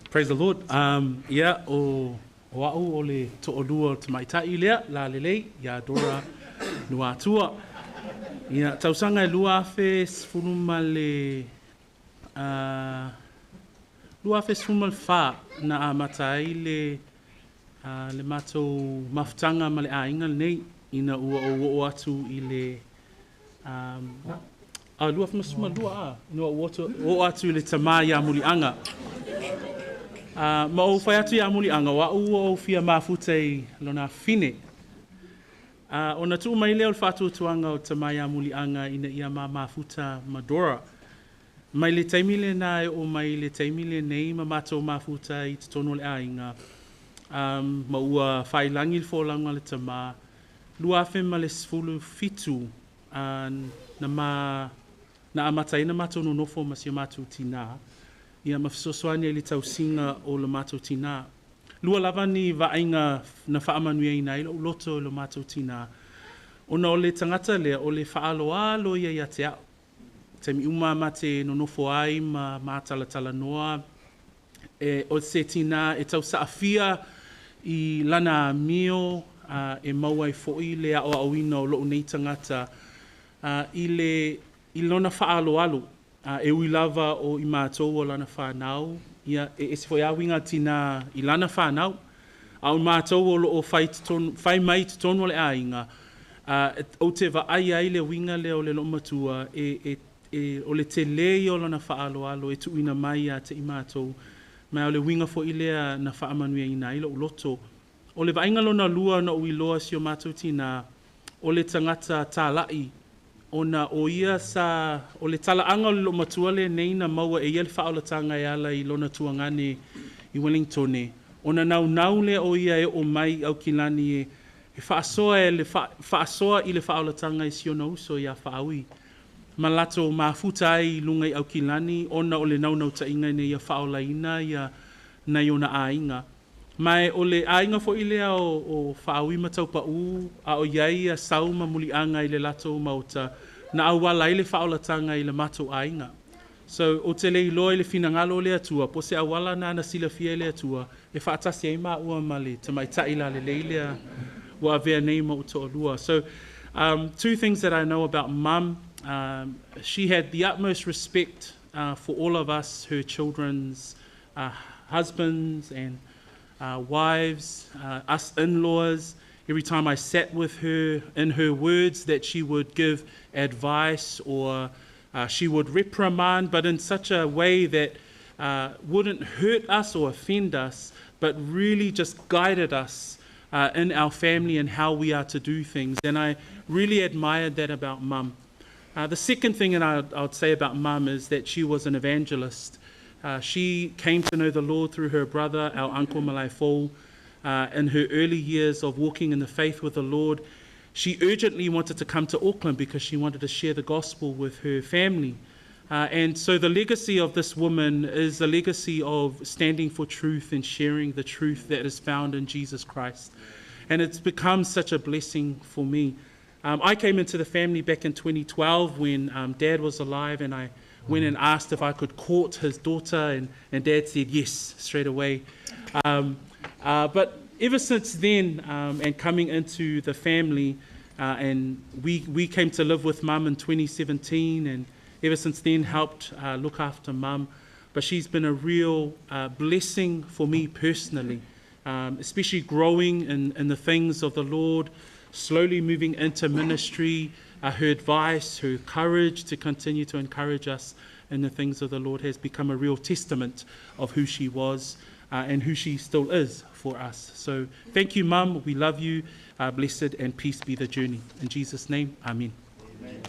Praise the Lord. Ia, o a'u o le to'alua o tamaitai lea, lalelei, ia Dora Luatua. Ia, tausaga e 2010 ma le 2014 na amata ai le matou mafutaga ma le aiga lenei ina ua ou oo atu i le 2012 ina ua oo atu i le tamā ia Muliaga. Ma ou fai atu ia Muliaga, o a'u ua ou fia mafuta i lona afafine. Ona tuu mai lea o le faatuatuaga o tamā ia Muliaga ina ia ma mafuta ma Dora. Mai le taimi lena e oo mai le taimi lenei ma matou mafuta i totonu o le aiga, ma ua faailagi le folauga a le tamā, 2017 na amata ai ona matou nonofo ma si o matou tinā, ia ma fesoasoani ai i le tausiga o le matou tinā. Lua lava ni vaaiga na faamanuiaina ai lou loto i lo matou tinā, ona o le tagata lea o le faaaloalo ia ia te au. Taimi uma ma te nonofo ai ma matalatalanoa, e, o se tinā e tausaafia i lana amio, e maua ai foi le aoaoina o lou nei tagata i lona faaaloalo. E ui lava o i matou o lana whānau, ia, e ese foi a uiga tinā i lana whānau, a o matou o loo fai mai totonu o le aiga, ou te vaai ai le uiga lea o le loomatua e o le tele ia o lona faaaloalo e tuuina mai ia te i matou, ma o le uiga foi lea na faamanuiaina ai lou loto. O le vaaiga lona lua na ou iloa si o matou tinā, o le tagata talai, ona o ia sa, o le talaaga o le loomatua lenei na maua e ia le faaolataga e ala i lona tuagane i Wellingtone, ona naunau lea o ia e oo mai i Aukilani e faasoa i le faaolataga i si ona uso ia Faaui. Ma latou mafuta ai i luga i Aukilani ona o le naunautaiga ina ia faaolaina ia nai ona aiga. Ma o le aiga foi lea o Faaui ma Taupau, a o iai ia Sau ma Muliaga i le latou maota, na auala ai le faaolataga i le matou aiga. So, o te le iloa i le finagalo o le Atua, po o se auala na silafia e le Atua, e faatasi ai maua ma le tamaitai lalelei lea ua avea nei ma ou toalua. So, two things that I know about Mum. She had the utmost respect for all of us, her children's husbands and wives, us in-laws. Every time I sat with her, in her words, that she would give advice or she would reprimand, but in such a way that wouldn't hurt us or offend us, but really just guided us in our family and how we are to do things. And I really admired that about Mum. The second thing that I'd say about Mum is that she was an evangelist. She came to know the Lord through her brother, our uncle Malaifou. In her early years of walking in the faith with the Lord, she urgently wanted to come to Auckland because she wanted to share the gospel with her family. And so the legacy of this woman is the legacy of standing for truth and sharing the truth that is found in Jesus Christ. And it's become such a blessing for me. I came into the family back in 2012 when Dad was alive, and I went and asked if I could court his daughter, and Dad said yes straight away. But ever since then, and coming into the family, and we came to live with Mum in 2017, and ever since then helped look after Mum. But she's been a real blessing for me personally, especially growing in the things of the Lord, slowly moving into ministry. Her advice, her courage to continue to encourage us in the things of the Lord has become a real testament of who she was and who she still is for us. So thank you, Mum. We love you. Blessed and peace be the journey. In Jesus' name, amen. Amen.